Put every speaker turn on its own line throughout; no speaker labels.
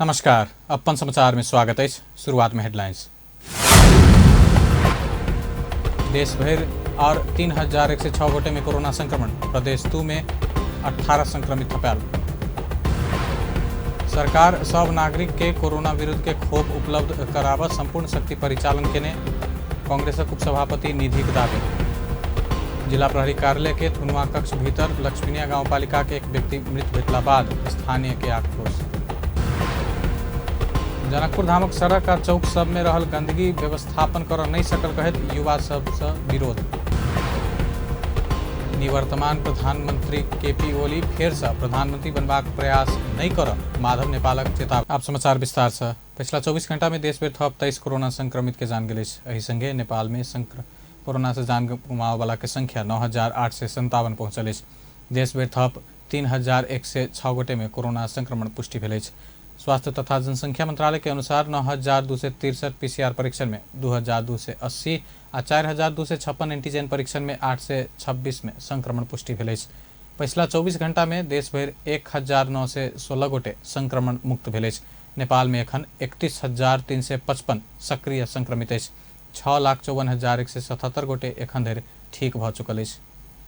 नमस्कार, अपन समाचार में स्वागत है। शुरुआत में हेडलाइंस। देश भर और 3106 गोटे में कोरोना संक्रमण, प्रदेश 2 में 18 संक्रमित थपाल। सरकार सब नागरिक के कोरोना विरुद्ध के खोप उपलब्ध कराव संपूर्ण शक्ति परिचालन के ने कांग्रेस उपसभापति निधि के दावे। जिला प्रहरी कार्यालय के थुनुआ कक्ष भीतर लक्ष्मीनिया गाँव पालिका के एक व्यक्ति मृत भेटला बाद स्थानीय के आक्रोश। जनकपुर धामक सड़क और चौक सब में रहल गंदगी व्यवस्थापन कर नहीं सकल कहत युवा सब से विरोध। निवर्तमान प्रधानमंत्री केपी ओली फिर से प्रधानमंत्री बनबाक प्रयास नहीं कर माधव नेपालक चेतावनी। आप समाचार विस्तार से। पिछला 24 घंटा में देश भर थप 23 कोरोना संक्रमित के जान गए। एही संगे नेपाल में कोरोना से जान गुमावे वाला के संख्या 9857 पहुंचल। देश भर थप 3106 गोटे में कोरोना संक्रमण पुष्टि भेल। स्वास्थ्य तथा जनसंख्या मंत्रालय के अनुसार 9263 पीसीआर परीक्षण में 2280 और 4256 एंटीजन परीक्षण में 826 में संक्रमण पुष्टि भेल। पिछला 24 घंटा में देश भर 1916 गोटे संक्रमण मुक्त भेल। नेपाल में एखन 31,355 सक्रिय संक्रमित। 6,54,177 गोटे एखन धरि ठीक भ चुकल।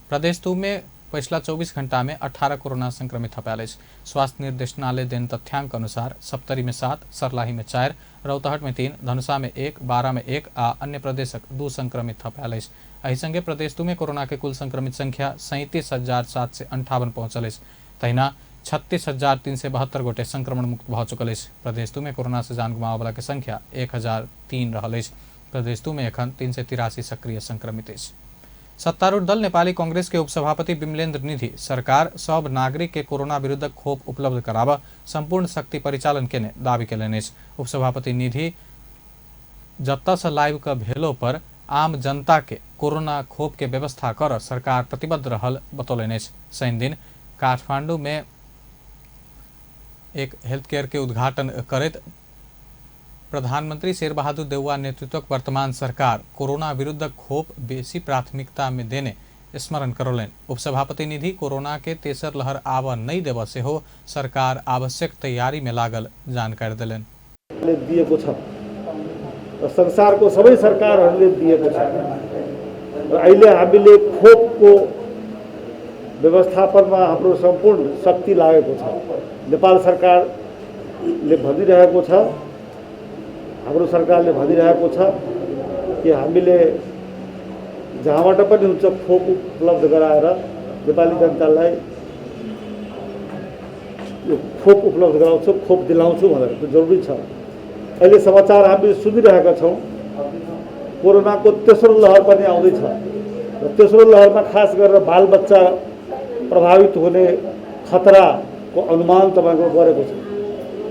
प्रदेश 2 में पिछला 24 घंटा में 18 कोरोना संक्रमित थपाल। स्वास्थ्य निर्देशनालय देन तथ्यांक अनुसार सप्तरी में 7, सर्लाही में 4, रौतहट में 3, धनुषा में 1, बारा में 1 आ अन्य प्रदेशक 2 संक्रमित थपाल। एही संगे प्रदेश 2 में कोरोना के कुल संक्रमित संख्या 37,758 पहुंचल। तहिना 36,372 गोटे संक्रमण मुक्त भ चुकल। प्रदेश 2 में कोरोना से जान गुमावे वाला के संख्या 1003 रहल। प्रदेश 2 में एखन 383 सक्रिय संक्रमित। सत्तारूढ़ दल नेपाली कांग्रेस के उपसभापति विमलेन्द्र निधि सरकार सब नागरिक के कोरोना विरुद्ध खोप उपलब्ध कराव संपूर्ण शक्ति परिचालन के दावी कैलनि। उपसभापति निधि जत्ता से लाइव का भेलो पर आम जनता के कोरोना खोप के व्यवस्था कर सरकार प्रतिबद्ध रहल बतौलनि। शनि दिन काठमांडू में एक हेल्थ केयर के उद्घाटन करत प्रधानमंत्री शेरबहादुर देउवा नेतृत्वक वर्तमान सरकार कोरोना विरुद्ध खोप बेसी प्राथमिकता में देने स्मरण करौलन। उपसभापति निधि कोरोना के तेसर लहर आव नहीं देव से हो सरकार आवश्यक तैयारी में लागल जानकारी दिलन।
दिएको छ र संसारको सबै सरकारहरूले दिएको छ र अहिले हामीले खोपको व्यवस्थापनमा हाम्रो सम्पूर्ण शक्ति लागेको छ। नेपाल सरकारले भनिरहेको छ, हाम्रो सरकारले भनिरहेको छ कि हामीले जहाँबाट पनि हुन्छ खोप उपलब्ध गराएर नेपाली जनतालाई यो खोप उपलब्ध गराउँछु, खोप दिलाउँछु भनेर त्यो जरुरी छ। अहिले समाचार हामीले सुनिरहेका छौँ कोरोनाको तेस्रो लहर पनि आउँदैछ र तेस्रो लहरमा खास गरेर बालबच्चा प्रभावित हुने खतराको अनुमान तपाईँको गरेको छ।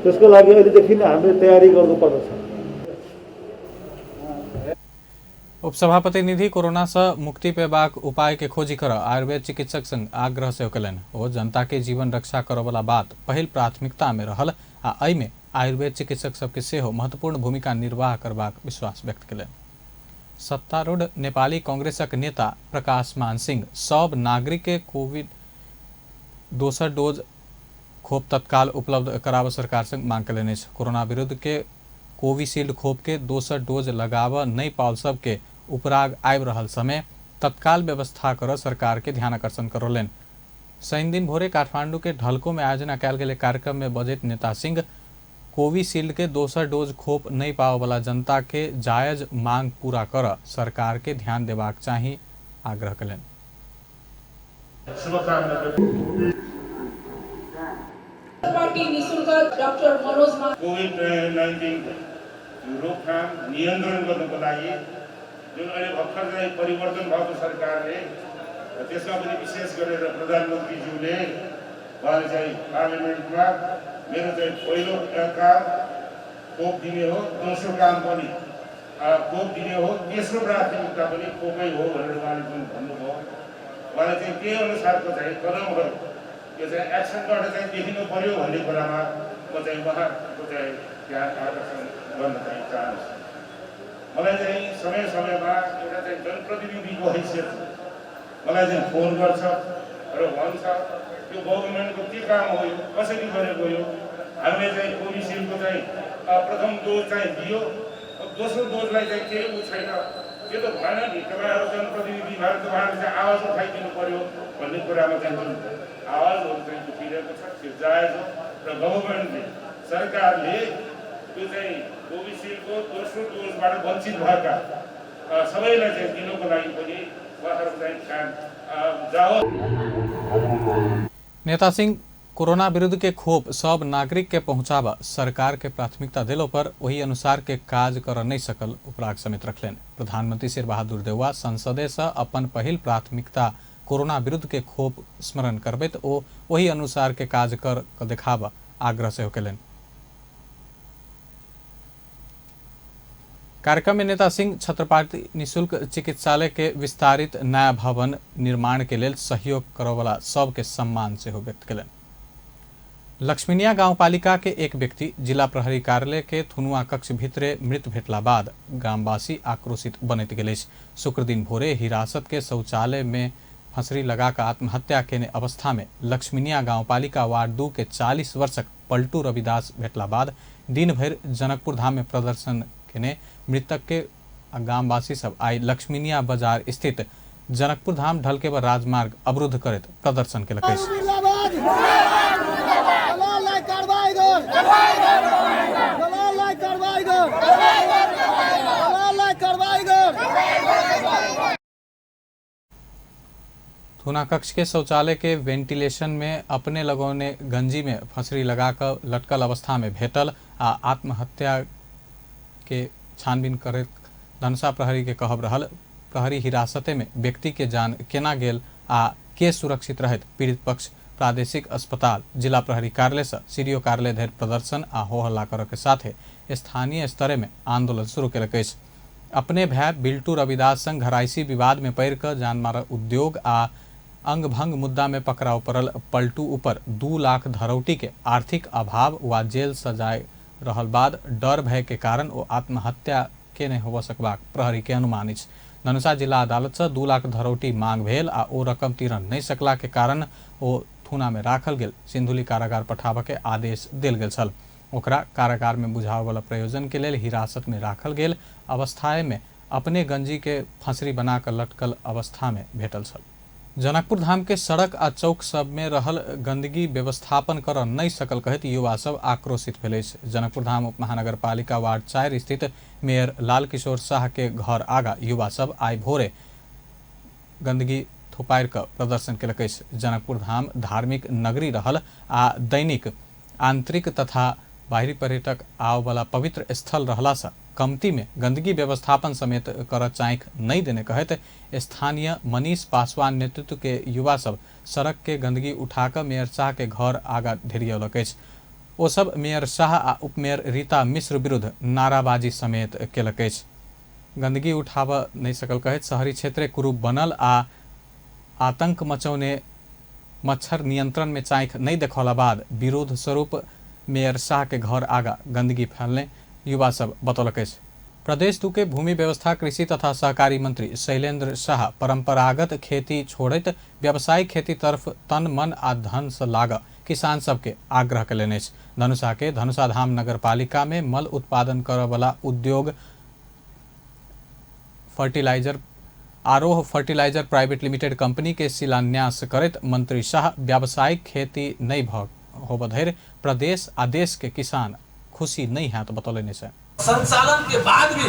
त्यसको लागि अहिलेदेखि नै हामीले तयारी गर्नुपर्दछ।
उपसभापति निधि कोरोना से मुक्ति पेबाक उपाय के खोजी कर आयुर्वेद चिकित्सक संग आग्रह से कलन। ओ जनता के जीवन रक्षा करे वाला बात पहिल प्राथमिकता में रहल आ एहि में आयुर्वेद चिकित्सक सबके सेहो महत्वपूर्ण भूमिका निर्वाह करबाक विश्वास व्यक्त कलन। सत्तारूढ़ नेपाली कांग्रेसक नेता प्रकाश मान सिंह सब नागरिक के कोविड दोसर डोज खोप तत्काल उपलब्ध कराव सरकार संग मांग कलन। कोरोना विरुद्ध के कोविशील्ड खोप के दोसर डोज लगाव नहीं पाल सबके उपराग आब रहल समय तत्काल व्यवस्था कर सरकार के ध्यान आकर्षण करौलन। शनि दिन भोरे काठमांडू के ढलको में आयोजना कयल गेल कार्यक्रम में बजैत नेता सिंह कोविशील्ड के दोसर डोज खोप नहीं पावे वाला जनता के जायज मांग पूरा कर सरकार के ध्यान देबाक चाही आग्रह कलन।
कोभिड-19 रोकथाम नियन्त्रण गर्नको लागि जुन अहिले भर्खर चाहिँ परिवर्तन भएको सरकारले त्यसमा पनि विशेष गरेर प्रधानमन्त्रीज्यूले उहाँले चाहिँ पार्लियामेन्टमा मेरो चाहिँ पहिलो काम खोप दिने हो, दोस्रो काम पनि खोप दिने हो, तेस्रो प्राथमिकता पनि खोपै हो भनेर उहाँले जुन भन्नुभयो, उहाँले चाहिँ त्यही अनुसारको चाहिँ कदमहरू यो चाहिँ एक्सनबाट चाहिँ देखिनु पर्यो भन्ने कुरामा म चाहिँ उहाँको चाहिँ ध्यान आकर्षण गर्न चाहिँ चाहन्छु। मलाई चाहिँ समय समयमा एउटा चाहिँ जनप्रतिनिधिको हैसियत मलाई चाहिँ फोन गर्छ र भन्छ यो गभर्नमेन्टको के काम हो, यो कसरी गरेको, यो हामीले चाहिँ कोभिसिल्डको चाहिँ प्रथम डोज चाहिँ दियो, दोस्रो डोजलाई चाहिँ केही ऊ छैन। यो त भएन नि, तपाईँहरू जनप्रतिनिधि भएर तपाईँहरूले चाहिँ आवाज उठाइदिनु पर्यो भन्ने कुरामा चाहिँ जुन आवाजहरू चाहिँ उठिरहेको छ त्यो जायज हो। र गभर्मेन्टले, सरकारले त्यो चाहिँ कोभिसिल्डको दोस्रो डोजबाट वञ्चित भएका सबैलाई चाहिँ दिनुको लागि पनि उहाँहरू चाहिँ जाओस्।
नेता सिंह कोरोना विरुद्ध के खोप सब नागरिक के पहुंचाब सरकार के प्राथमिकता दिलो पर वही अनुसार के काज कर नहीं सकल उपराग समेत रखलेन। प्रधानमंत्री शेर बहादुर देउवा संसदे से अपन पहिल प्राथमिकता कोरोना विरुद्ध के खोप स्मरण करबैत ओ वही अनुसार के काज कर देखाब आग्रह से केलन। कार्यक्रम में नेता सिंह छत्रपति निःशुल्क चिकित्सालय के विस्तारित नया भवन निर्माण के लिए सहयोग करवला सबके सम्मान से व्यक्त कलन। लक्ष्मीनिया गाउँपालिका के एक व्यक्ति जिला प्रहरी कार्यालय के थुनुआ कक्ष भित्रे मृत भेटला बाद ग्रामवासी आक्रोशित बनैत गेल। शुक्र दिन भोरे हिरासत के शौचालय में फंसरी लगाकर आत्महत्या केने अवस्था में लक्ष्मीनिया गाउँपालिका वार्ड 2 के 40 वर्षक पलटू रविदास भेटला बाद दिन भर जनकपुर धाम में प्रदर्शन केने मृतक के ग्रामवासी सब आई लक्ष्मीनिया बाजार स्थित जनकपुर धाम ढलके व राजमार्ग अवरुद्ध करत प्रदर्शन के लगे। थुना कक्ष के शौचालय के वेंटिलेशन में अपने लोगों ने गंजी में फंसरी लगाकर लटकल अवस्था में भेटल आ आत्महत्या के छानबीन करे धनुषा प्रहरी के कहब रहल। प्रहरी हिरासते में व्यक्ति के जान केना गेल आ के सुरक्षित रहत पीड़ित पक्ष प्रादेशिक अस्पताल जिला प्रहरी कार्यालय से सीडीओ कार्यालय धरि प्रदर्शन आ हो हल्ला करे के साथ स्थानीय स्तर में आंदोलन शुरू केलक। अपने भाई बिल्टू रविदास संग घराइसी विवाद में पड़ कर जानमारा उद्योग आ अंग भंग मुद्दा में पकड़ाव पड़ल पलटू ऊपर 2 लाख धरौटी के आर्थिक अभाव व जेल सजाए रहल बाद डर भय के कारण वो आत्महत्या के नहीं हो सकबाक प्रहरी के अनुमान अछि। धनुषा जिला अदालत से 2 लाख धरौटी मांग भेल आ ओ रकम तीरन नहीं सकला के कारण ओ थुना में राखल गेल सिंधुली कारागार पठाबे के आदेश देल गेल छल। ओकरा कारागार में बुझाव वाला प्रयोजन के लिए हिरासत में राखल गेल अवस्था में अपने गंजी के फंसरी बनाकर लटकल अवस्था में भेटल छल। जनकपुर धाम के सड़क आ चौक सब में रहल गंदगी व्यवस्थापन कर नहीं सकल कहत युवा सब आक्रोशित भेल। जनकपुर धाम उप महानगर पालिका वार्ड 4 स्थित मेयर लाल किशोर शाह के घर आगा युवा सब आई भोरे गंदगी थोपार कर प्रदर्शन केलक। जनकपुर धाम धार्मिक नगरी रहल आ दैनिक आंतरिक तथा बाहरी पर्यटक आव वाला पवित्र स्थल रहला से कमती में गंदगी व्यवस्थापन समेत कर चाँख नहीं देने कहत स्थानीय मनीष पासवान नेतृत्व के युवा सब सड़क के गंदगी उठाकर मेयर शाह के घर आगा ढेरियौलक। ओ सब मेयर शाह आ उपमेयर रीता मिश्र विरुद्ध नाराबाजी समेत केलक। गंदगी उठाब नहीं सकल कहत शहरी क्षेत्र कुरूप बनल आ आतंक मचौने मच्छर नियंत्रण में चाँख नहीं देखौला बाद विरोध स्वरूप मेयर शाह के घर आगा गंदगी फैलने युवा सब बतौलक। प्रदेश 2 के भूमि व्यवस्था कृषि तथा सहकारी मंत्री शैलेंद्र शाह परंपरागत खेती छोड़त व्यावसायिक खेती तरफ तन मन आ धन से लाग किसान सबके आग्रह कयलनि। धनुषा के धनुषा धाम नगर पालिका में मल उत्पादन करय वाला उद्योग फर्टिलाइजर आरोह फर्टिलाइजर प्राइवेट लिमिटेड कंपनी के शिलान्यास करत मंत्री शाह व्यावसायिक खेती नहीं होब धरि प्रदेश आ देश के किसान खुशी नहीं है तो बतौले से
संचालन के बाद भी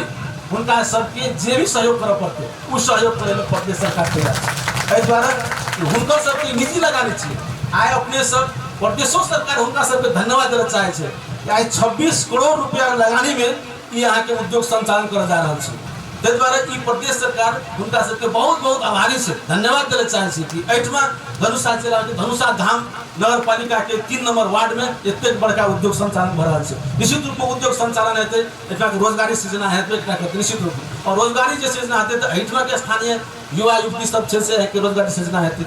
उनका सबके जे भी सहयोग करे पड़ते उस सहयोग करे में प्रदेश सरकार के द्वारा उनका सबके नीति लगानी चाहिए। आए अपने सब प्रदेशों सरकार उनका सबके धन्यवाद देना चाहे छे। आए 26 करोड़ रुपया लगानी में यहाँ के उद्योग संचालन कर जा रहा है। द्वारा ई प्रदेश सरकार उनका सबके बहुत बहुत आभारी से धन्यवाद देना चाहे छी कि एठमा धनुषा जिला के धनुषा धाम नगर पालिका के 3 नंबर वार्ड में इतने बड़का उद्योग संचालन भ रहा है। निश्चित रूप में उद्योग संचालन हेतु एठमा के रोजगारी सृजना हेतु निश्चित रूप में और रोजगारी जो सृजना हेतु तो एठमा के स्थानीय युवा युवती सब से है कि रोजगारी सृजना हेतु।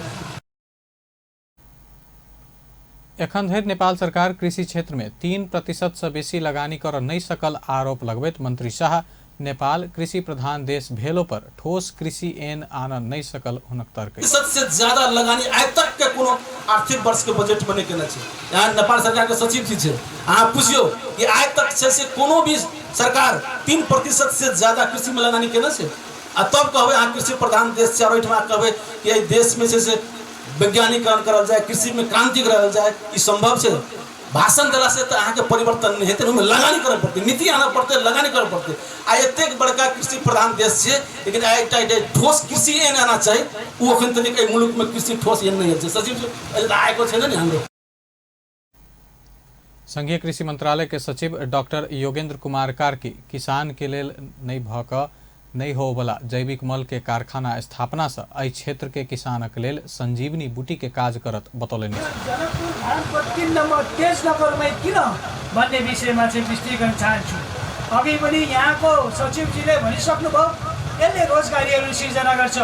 एखन धरि नेपाल सरकार कृषि क्षेत्र में 3% से बेसी लगानी कर नहीं सकल आरोप लगबैत मंत्री शाह नेपाल कृषि प्रधान देश भेलो पर ठोस कृषि ऐन आना नहीं सकल हुनक तर्क।
प्रतिशत से ज्यादा लगानी आज तक के कोनो आर्थिक वर्ष के बजट बने के छै। यहाँ नेपाल सरकार के सचिव जी छै, अहाँ पूछियो कि आज तक से कोनो भी सरकार 3% से ज्यादा कृषि में लगानी केना छै। आ तब कहबै अहाँ कृषि प्रधान देश छै और ओहिठमा कहबै कि एहि देश में से वैज्ञानिकरण करल जाए, कृषि में क्रांति करल जाए, ई संभव छै। भाषण दिला से तो अहाँ के परिवर्तन नहीं हेतै, ओहिमे लगानी करऽ पड़तै, नीति आना पड़तै, लगानी करऽ पड़तै। आ एतेक बड़का कृषि प्रधान देश छै, लेकिन एकटा ठोस कृषि ऐन आना चाही, ओ अखन तक मुल्क में कृषि ठोस ऐन नहीं छै। सचिव जी आएको छैन नि हाम्रो।
संघीय कृषि मंत्रालय के सचिव डॉक्टर योगेंद्र कुमार कार्की किसान के लेल नहीं हो वाला जैविक मल के कारखाना स्थापना से एहि क्षेत्र के किसानक लेल संजीवनी बूटी के काज करत बतौलनि।
जनकपुर धामको 3 नम्बर तेज नगरमै किन भन्ने विषयमा चाहिँ विस्तृत गर्न चाहन्छु। अघि पनि यहाँको सचिवजीले भनिसक्नुभयो, यसले रोजगारीहरू सिर्जना गर्छ,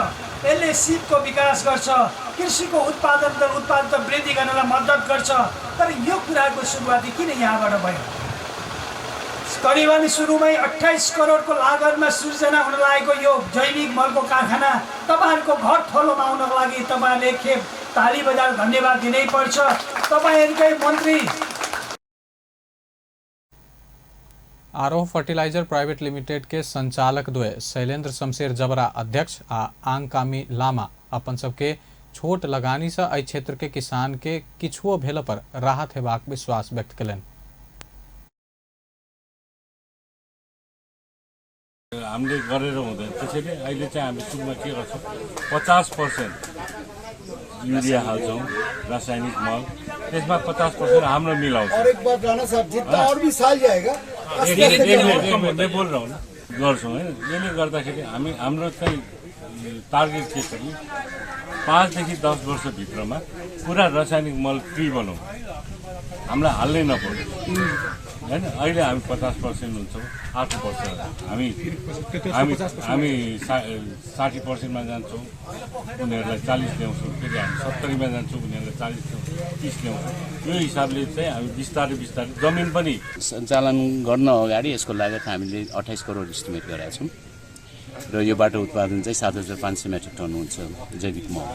यसले सिपको विकास गर्छ, कृषिको उत्पादन वृद्धि गर्नलाई मद्दत गर्छ। तर यो कुराको सुरुवाती किन यहाँबाट भयो? करिबन सुरुमै 28 करोडको लागतमा सृजना हुन लागेको यो जैविक मलको कारखाना तपाईहरुको घर थलोमा आउनको लागि तपाईहरुले एक खेप ताली बजाएर धन्यवाद दिनै पर्छ। तपाईहरुकै मन्त्री
आरोह फर्टिलाइजर प्राइवेट लिमिटेड के संचालक द्वय शैलेंद्र शमशेर जबरा अध्यक्ष आ आंगकामी लामा अपन सबके छोट लगानी से एहि क्षेत्र के किसान के किछुओ भेल पर राहत हेबाक विश्वास व्यक्त कयलनि।
हामीले गरेर हुँदैन, त्यसैले अहिले चाहिँ हामी सुरुमा के गर्छौँ, 50% युरिया हाल्छौँ रासायनिक मल, त्यसमा 50% हाम्रो मिलाउँछ।
और एक बात रहना साहब, जितना और भी साल जाएगा
मैं बोल रहा हूँ ना, गर्छौँ होइन। यसले गर्दाखेरि हाम्रो चाहिँ टार्गेट के छ कि 5 देखि 10 वर्षभित्रमा पुरा रासायनिक मल फ्री बनाउँ, हामीलाई हाल्नै नपर्छ होइन। अहिले हामी 50% हुन्छौँ, 8 वर्ष हामी 60%मा जान्छौँ, उनीहरूलाई 40 ल्याउँछौँ, फेरि हामी 70मा जान्छौँ, उनीहरूलाई 40 30 ल्याउँछौँ। यो हिसाबले चाहिँ हामी बिस्तारै जमिन पनि
सञ्चालन गर्न अगाडि यसको लागत हामीले 28 करोड इस्टिमेट गरेका छौँ र यो बाटो उत्पादन चाहिँ 7500 मेट्रिक टन हुन्छ जैविक मल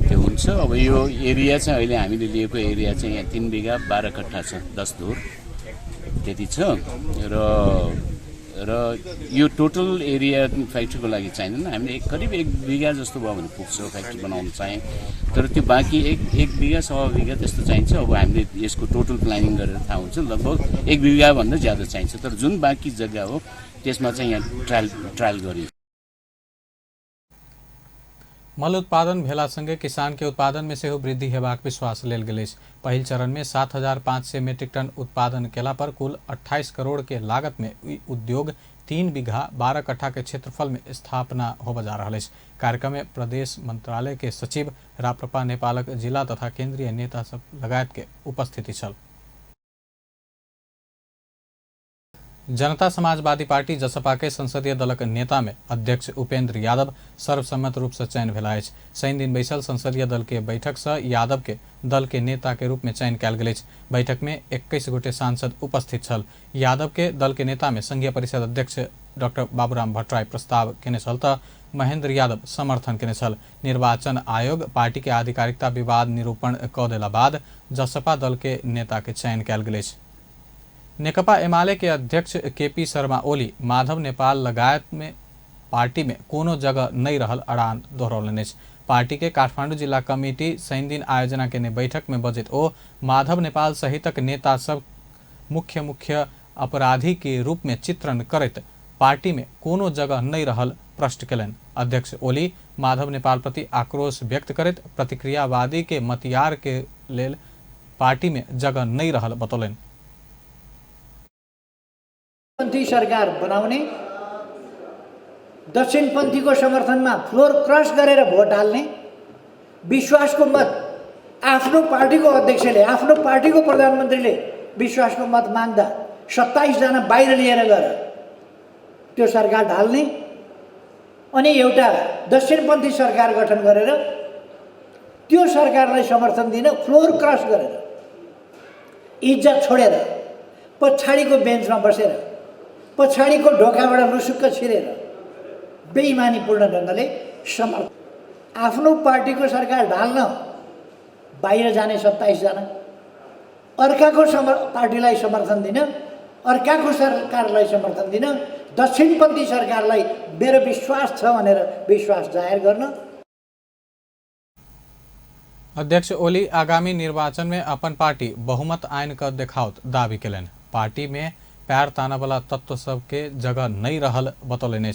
त्यो हुन्छ। अब यो एरिया चाहिँ अहिले हामीले लिएको एरिया चाहिँ यहाँ 3 बिघा 12 कट्ठा छ, 10 धुर त्यति छ र यो टोटल एरिया फ्याक्ट्रीको लागि चाहिँदैन। हामीले करिब 1 बिघा जस्तो भयो भने पुग्छ फ्याक्ट्री बनाउन चाहिँ, तर त्यो बाँकी 1 बिघा 1.5 बिघा त्यस्तो चाहिन्छ। अब हामीले यसको टोटल प्लानिङ गरेर थाहा हुन्छ, लगभग 1 बिघा भन्दा ज्यादा चाहिन्छ। तर जुन बाँकी जग्गा हो त्यसमा चाहिँ यहाँ ट्रायल गरिन्छ।
मल उत्पादन भेलासँगै किसान के उत्पादन में सेहो वृद्धि हेबाक विश्वास लेल गेल अछि। पहिल चरण में 7500 मेट्रिक टन उत्पादन केला पर कुल 28 करोड़ के लागत में उद्योग 3 बीघा 12 कट्ठा के क्षेत्रफल में स्थापना होबे जा रहल अछि। कार्यक्रम में प्रदेश मंत्रालय के सचिव, राप्रपा नेपालक जिला तथा केंद्रीय नेता सब लगायत के उपस्थिति छल। जनता समाजवादी पार्टी जसपा के संसदीय दलक नेता में अध्यक्ष उपेंद्र यादव सर्वसम्मत रूप से चयन भेला अछि। शनि दिन बैसल संसदीय दल के बैठक से यादव के दल के नेता के रूप में चयन कयल गेल अछि। बैठक में 21 गोटे सांसद उपस्थित छल। यादव के दल के नेता में संघीय परिषद अध्यक्ष डॉक्टर बाबूराम भट्टराई प्रस्ताव केने छल त महेंद्र यादव समर्थन केने छल। निर्वाचन आयोग पार्टी के आधिकारिकता विवाद निरूपण क देला बाद जसपा दल के नेता के चयन कयल गेल अछि। नेकपा एमाले के अध्यक्ष केपी शर्मा ओली माधव नेपाल लगायत में पार्टी में कोनो जगह नहीं रहल अड़ान दोहरौलनि अछि। पार्टी के काठमांडू जिला कमिटी शनि दिन आयोजना केने बैठक में बजैत ओ माधव नेपाल सहितक नेता सब मुख्य अपराधी के रूप में चित्रण करैत पार्टी में कोनो जगह नहीं रहल प्रश्न केलनि। अध्यक्ष ओली माधव नेपाल प्रति आक्रोश व्यक्त करैत प्रतिक्रियावादी के मतियार के लेल पार्टी में जगह नहीं रहल बतौलनि।
पंथी सरकार बनाउने, दक्षिणपन्थी को समर्थनमा फ्लोर क्रस गरेर भोट हाल्ने, विश्वासको मत आफ्नो पार्टीको अध्यक्षले, आफ्नो पार्टीको प्रधानमन्त्रीले विश्वासको मत माग्दा 27 जना बाहिर लिएर गएर त्यो सरकार ढाल्ने अनि एउटा दक्षिणपन्थी सरकार गठन गरेर त्यो सरकारलाई समर्थन दिन फ्लोर क्रस गरेर इज्जत छोडेर पछाडिको बेन्चमा बसेर पछाडिको ढोकाबाट लुसुक्क छिरेर बेइमानीपूर्ण ढङ्गले आफ्नो पार्टीको सरकार ढाल्न बाहिर जाने 27 जना, अर्काको पार्टीलाई समर्थन दिन, अर्काको सरकारलाई समर्थन दिन, दक्षिणपन्थी सरकारलाई मेरो विश्वास छ भनेर विश्वास जाहेर गर्न।
अध्यक्ष ओली आगामी निर्वाचन में अपन पार्टी बहुमत आयन का देखावत दावी केलन। पार्टी में पैर ताना वाला तत्व सबके जगह नहीं रहल बतौलनि।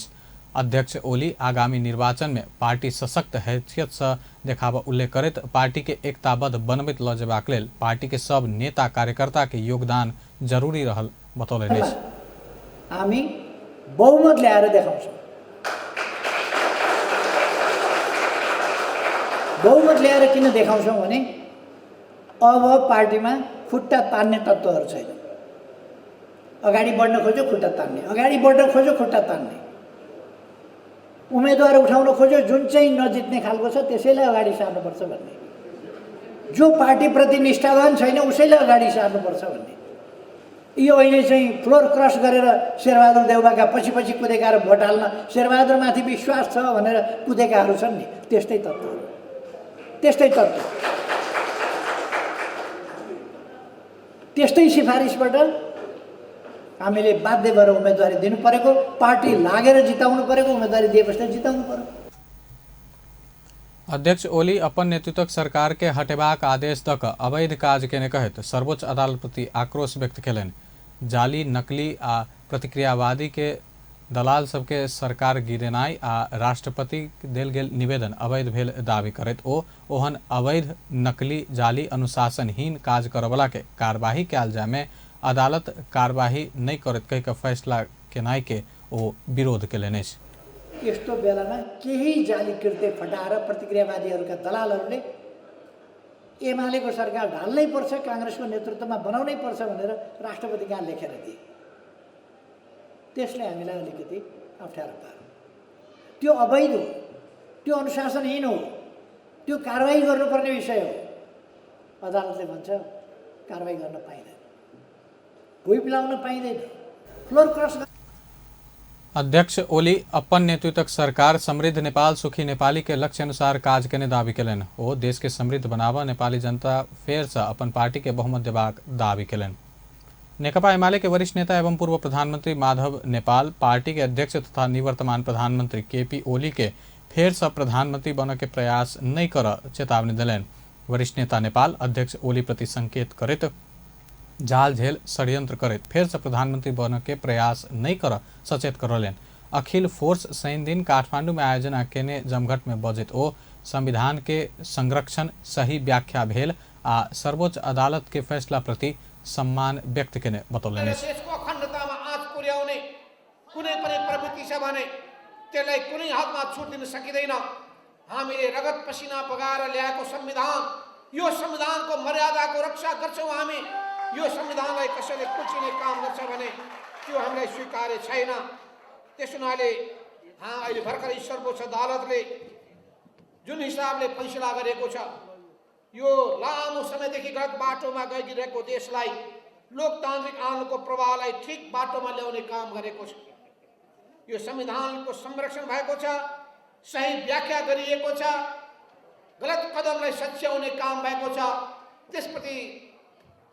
अध्यक्ष ओली आगामी निर्वाचन में पार्टी सशक्त हैसियत से देखावा उल्लेख करत पार्टी के एकताबद्ध बनबैत ल जेबाक लेल पार्टी के सब नेता कार्यकर्ता के योगदान जरूरी रहल बतौलनि।
हामी बहुमत ल्याएर देखाउँछौँ। बहुमत ल्याएर किन देखाउँछौँ भने अब पार्टीमा खुट्टा तान्ने तत्त्वहरू छैन। अगाडि बढ्न खोज्यो खुट्टा तान्ने, अगाडि बढ्न खोज्यो खुट्टा तान्ने, उम्मेदवार उठाउन खोज्यो जुन चाहिँ नजित्ने खालको छ त्यसैलाई अगाडि सार्नुपर्छ भन्ने, जो पार्टीप्रति निष्ठावान छैन उसैलाई अगाडि सार्नुपर्छ भन्ने। यो अहिले चाहिँ फ्लोर क्रस गरेर शेरबहादुर देउवाका पछि पछि कुदेका र भोट हाल्न शेरबहादुरमाथि विश्वास छ भनेर कुदेकाहरू छन् नि, त्यस्तै तत्त्वहरू, त्यस्तै तत्त्व, त्यस्तै सिफारिसबाट हामीले बाध्य भएर उम्मेदवारी दिनु परेको, पार्टी लागेर जिताउनु परेको, उम्मेदवारी दिएपछि जिताउनु पर्यो।
अध्यक्ष ओली अपन नेतृत्वक सरकार के हटेबाक आदेश दऽ कऽ अवैध काज केने कहैत सर्वोच्च अदालत प्रति आक्रोश व्यक्त केलनि। जाली, नकली आ प्रतिक्रियावादी के दलाल सबके सरकार गिरेनाइ आ राष्ट्रपति देल गेल निवेदन अवैध भेल दावी करैत ओ ओहन अवैध, नकली, जाली, अनुशासनहीन काज करवला के कार्यवाही कयल जाय में अदालत कार्यवाही नहीं करत कहि के फैसला केनाइ के ओ विरोध केलनि।
यस्तो बेलामा केही जाली कृत्य फटाएर प्रतिक्रियावादीहरूका दलालहरूले एमालेको सरकार ढाल्नै पर्छ, काङ्ग्रेसको नेतृत्वमा बनाउनै पर्छ भनेर राष्ट्रपति कहाँ लेखेर दिए। त्यसले हामीलाई अलिकति अप्ठ्यारो पार्यो। त्यो अवैध हो, त्यो अनुशासनहीन हो, त्यो कारवाही गर्नुपर्ने विषय हो। अदालतले भन्छ कारवाही गर्न पाइँदैन, भुइँ पिलाउन पाइँदैन, फ्लोर क्रस।
अध्यक्ष ओली अपन नेतृत्वक सरकार समृद्ध नेपाल सुखी नेपाली के लक्ष्य अनुसार काज केने दावी केलनि। ओ देश के समृद्ध बनावा नेपाली जनता फेर से अपन पार्टी के बहुमत देबाक दावी केलनि। नेकपा एमाले के वरिष्ठ नेता एवं पूर्व प्रधानमंत्री माधव नेपाल पार्टी के अध्यक्ष तथा निवर्तमान प्रधानमंत्री केपी ओली के फेर से प्रधानमंत्री बन के प्रयास नहीं कर चेतावनी दिलनि। वरिष्ठ नेता नेपाल अध्यक्ष ओली प्रति संकेत करैत जाल झेल षड्यंत्र करैत फेर से प्रधानमंत्री बन के प्रयास नहीं कर सचेत करलनि। अखिल फोर्स शनि दिन काठमांडू में आयोजना केने जमघट में बजैत ओ संविधान के संरक्षण सही व्याख्या भेल आ सर्वोच्च अदालत के फैसला प्रति सम्मान व्यक्त केने बतौलनि।
देशको अखण्डतामा आँच पुर्याउने कुनै पनि प्रवृत्ति छ भने त्यसलाई कुनै हदमा छुट दिन सकिँदैन। हामीले रगत पसिना बगाएर ल्याएको संविधान, यो संविधानको मर्यादाको रक्षा गर्छौँ हामी। यो संविधानलाई कसैले कुल्चिने काम गर्छ भने त्यो हामीलाई स्वीकार्य छैन। त्यस हुनाले अहिले भर्खरै सर्वोच्च अदालतले जुन हिसाबले फैसला गरेको छ, यो लामो समयदेखि गलत बाटोमा गइरहेको देशलाई लोकतान्त्रिक आन्दोलनको प्रवाहलाई ठिक बाटोमा ल्याउने काम गरेको छ। यो संविधानको संरक्षण भएको छ, सही व्याख्या गरिएको छ, गलत कदमलाई सच्याउने काम भएको छ। त्यसप्रति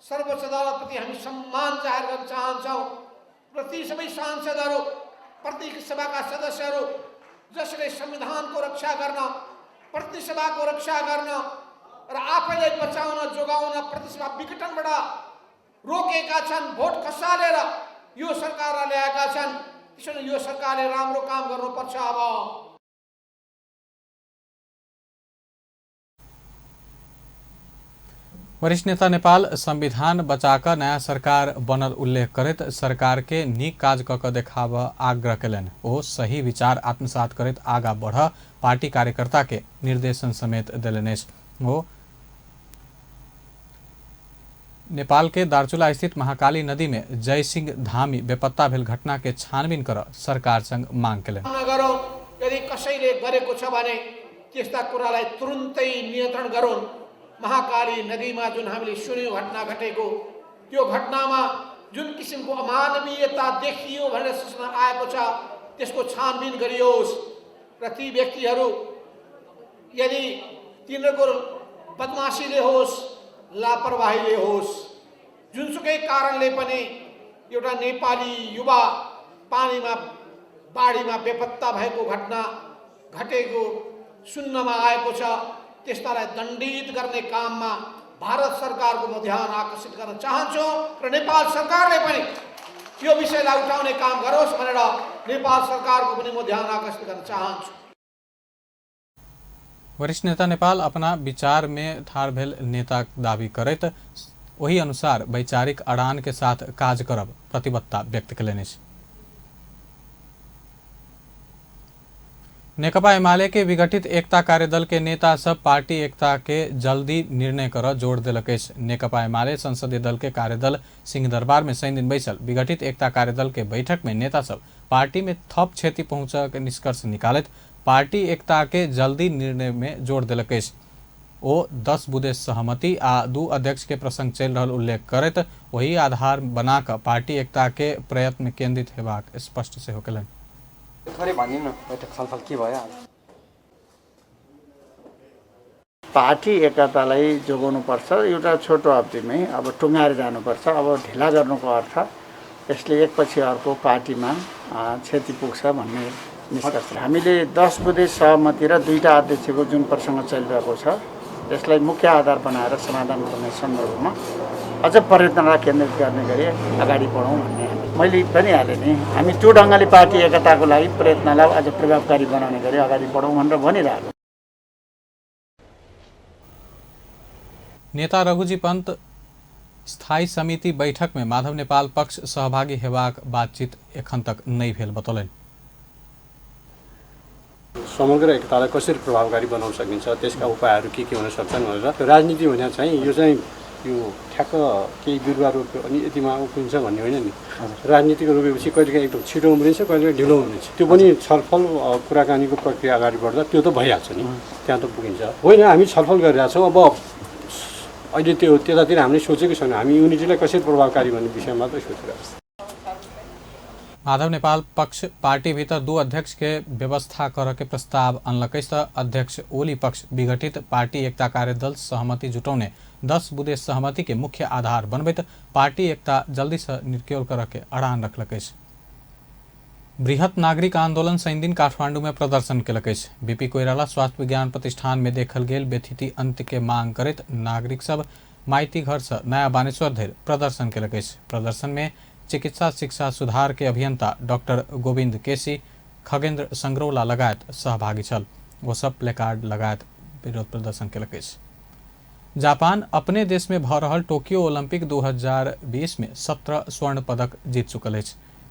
सर्वोच्च अदालतप्रति हामी सम्मान जाहेर गर्न चाहन्छौँ र ती सबै सांसदहरू, प्रतिनिधि सभाका सदस्यहरू जसले संविधानको रक्षा गर्न, प्रतिनिधि सभाको रक्षा गर्न र आफैलाई बचाउन जोगाउन प्रतिसभा विघटनबाट रोकेका छन्, भोट खसालेर यो सरकारलाई ल्याएका छन्। त्यसैले यो सरकारले राम्रो काम गर्नुपर्छ। अब
वरिष्ठ नेता नेपाल संविधान बचाकर नया सरकार बनल उल्लेख करैत सरकार के नीक काज क के देखाब आग्रह केलनि। ओ सही विचार आत्मसात करैत आगा बढ़ पार्टी कार्यकर्ता के निर्देशन समेत देलनि। ओ नेपाल के दार्चुला स्थित महाकाली नदी में जय सिंह धामी बेपत्ता भेल घटना के छानबीन कर सरकार संग मांग केलनि।
यदि कसैले गरेको छ भने त्यस्ता कुरालाई तुरुन्तै नियन्त्रण गरून्। महाकाली नदीमा जुन हामीले सुन्यौं घटना घटेको, त्यो घटनामा जुन किसिमको अमानवीयता देखियो भनेर सूचना आएको छ त्यसको छानबिन गरियोस् र ती व्यक्तिहरू यदि तिनीहरूको बदमाशीले होस् लापरवाहीले होस् जुनसुकै कारणले पनि एउटा नेपाली युवा पानीमा बाढीमा बेपत्ता भएको घटना घटेको सुन्नमा आएको छ त्यस्तालाई दण्डित गर्ने काममा भारत सरकारको म ध्यान आकर्षित गर्न चाहन्छु र नेपाल सरकारले पनि यो विषयलाई उठाउने काम गरोस् भनेर नेपाल सरकारको पनि म ध्यान आकर्षित गर्न चाहन्छु।
वरिष्ठ नेता नेपाल अपना विचार में ठार भेल नेता दावी करैत वही अनुसार वैचारिक अड़ान के साथ काज करब प्रतिबद्धता व्यक्त कयलनि। नेकपा एमाले के विघटित एकता कार्यदल के नेता सब पार्टी एकता के जल्दी निर्णय कर जोड़ दिलक। नेकपा एमाले संसदीय दल के कार्यदल सिंहदरबार में शनि दिन बैसल विघटित एकता कार्यदल के बैठक में नेता सब पार्टी में थप क्षति पहुंच के निष्कर्ष निकालत पार्टी एकता के जल्दी निर्णय में जोड़ दिलक। ओ 10 बुधे सहमति आ 2 अध्यक्ष के प्रसंग चल रहा उल्लेख करत वही आधार बनाकर पार्टी एकता के प्रयत्न केंद्रित हेबाक स्पष्ट से होकलन।
थोरै भनिदिनु न बैठक छलफल के भयो?
पार्टी एकतालाई जोगाउनुपर्छ एउटा छोटो अवधिमै अब टुङ्गाएर जानुपर्छ। अब ढिला गर्नुको अर्थ यसले एकपछि अर्को पार्टीमा क्षति पुग्छ भन्ने निष्कर्ष। हामीले 10 बुधे सहमति र 2टा अध्यक्षको जुन प्रसङ्ग चलिरहेको छ यसलाई मुख्य आधार बनाएर समाधान गर्ने सन्दर्भमा अझ प्रयत्नलाई केन्द्रित गर्ने गरी अगाडि बढौँ भन्ने मैले पनि हालेँ नि। हामी त्यो ढङ्गले पार्टी एकताको लागि प्रयत्नलाई अझ प्रभावकारी बनाउने गरी अगाडि बढौँ भनेर भनिरहेको।
नेता रघुजी पन्त स्थायी समिति बैठक में माधव नेपाल पक्ष सहभागी हेबाक बातचीत एखन तक नहीं भेल बतौलन।
समग्र एकतालाई कसरी प्रभावकारी बनाउन सकिन्छ त्यसका उपायहरू के हुन सक्छन् भनेर राजनीति भने चाहिँ यो ठ्याक्क केही बिरुवा रोप्यो अनि यतिमा उफ्रिन्छ भन्ने होइन नि। राजनीतिक रोपेपछि कहिलेकाहीँ एकदम छिटो उम्रिन्छ कहिलेकाहीँ ढिलो उम्रिन्छ। त्यो पनि छलफल कुराकानीको प्रक्रिया अगाडि बढ्दा त्यो त भइहाल्छ नि, त्यहाँ त पुगिन्छ। होइन हामी छलफल गरिरहेछौँ। अब अहिले त्यो त्यतातिर हामीले सोचेको छैन। हामी युनिटीलाई कसरी प्रभावकारी भन्ने विषयमा त सोचिरहेको छ।
माधव नेपाल पक्ष पार्टी भीतर 2 अध्यक्ष के व्यवस्था कर के प्रस्ताव अनलकै त अध्यक्ष ओली पक्ष विघटित पार्टी एकता कार्यदल सहमति जुटाउने 10 बुधे सहमति के मुख्य आधार बनबैत पार्टी एकता जल्दी से निर्क्योल कर के अड़ान रखलकै। बृहत नागरिक आंदोलन शनि दिन काठमांडू में प्रदर्शन केलकै। बीपी कोइराला स्वास्थ्य विज्ञान प्रतिष्ठान में देखल गेल बेथिति अंत्य के मांग करैत नागरिक सब माइती घर से नया बानेश्वर धरि प्रदर्शन केलकै। प्रदर्शन में चिकित्सा शिक्षा सुधार के अभियंता डॉक्टर गोविंद केसी खगेन्द्र संग्रौला लगायत सहभागी छल। वो सब प्लेकार्ड लगायत विरोध प्रदर्शन केलकै। जापान अपने देश में भ रहल टोक्यो ओलंपिक 2020 में 17 स्वर्ण पदक जीत चुकल है।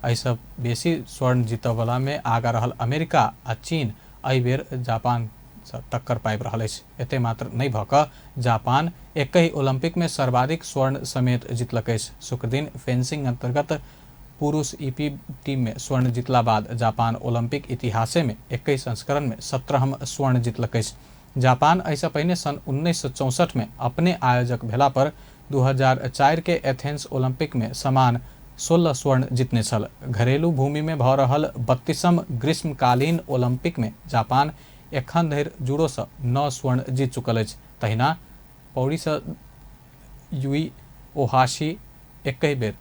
एहि सब बेसी स्वर्ण जीतवला में आगा रहल अमेरिका आ चीन एहि बेर जापान से टक्कर पाबि रहल अछि। एते मात्र नहीं भ क जापान एक ही ओलंपिक में सर्वाधिक स्वर्ण समेत जीतलक अछि। शुक्र दिन फेंसिंग अंतर्गत पुरुष ईपी टीम में स्वर्ण जीतला बाद जापान ओलंपिक इतिहासे में एक ही संस्करण में 17हम स्वर्ण जीतलक अछि। जापान ऐसा पहले सन 1964 में अपने आयोजक भेला पर 2004 के एथेंस ओलंपिक में समान 16 स्वर्ण जीतने छल। घरेलू भूमि में भ रहल 32म ग्रीष्मकालीन ओलंपिक में जापान एखन धरि जुडो से 9 स्वर्ण जीत चुकल अछि। तहिना पौड़ी से युई ओहाशी एक ही बेर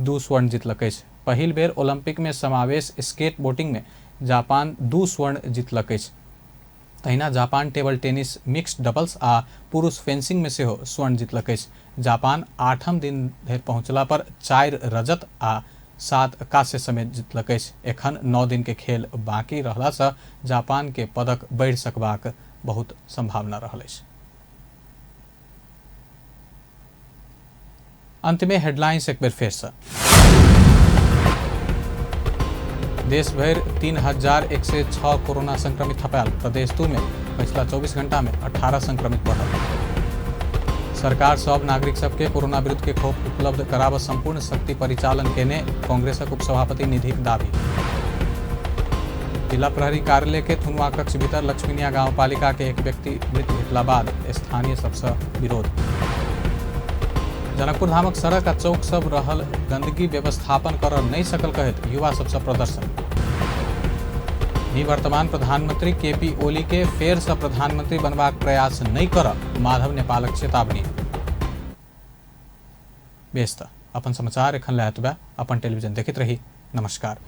2 स्वर्ण जीतलक अछि। पहिल बेर ओलंपिक में समावेश स्केट बोटिंग में जापान 2 स्वर्ण जीतलक अछि। तहिना Japan table tennis mixed doubles आ पुरुष फेंसिंग में सेहो स्वर्ण जीतलक अछि। जापान 8म दिन धरि पहुंचला पर 4 रजत आ 7 कांस्य समेत जीतलक अछि। एखन 9 दिन के खेल बाकी रहला से जापान के पदक बढ़ि सकबाक बहुत संभावना रहल अछि। अंत में हेडलाइंस एक बेर फेर से। देश भर 3106 कोरोना संक्रमित थपायल। प्रदेश 2 में पिछला 24 घंटा में 18 संक्रमित बढ़ल। सरकार सब नागरिक सबके कोरोना विरुद्ध के खोप उपलब्ध कराब संपूर्ण शक्ति परिचालन केने कांग्रेसक उपसभापति निधिक दावी। जिला प्रहरी कार्यालय के थुनुआ कक्ष भीतर लक्ष्मीनिया गांव पालिका के एक व्यक्ति मृत भेटला बाद स्थानीय सबसे विरोध। जनकपुर धामक सड़क आ चौक सब रहल गंदगी व्यवस्थापन कर नहीं सकल कहत युवा सबसे प्रदर्शन। निवर्तमान प्रधानमंत्री केपी ओली के फेर से प्रधानमंत्री बनबाक प्रयास नहीं कर माधव नेपालक चेतावनी। व्यस्त अपन समाचार एखन लैत बा अपन टेलीविजन देखित रही। नमस्कार।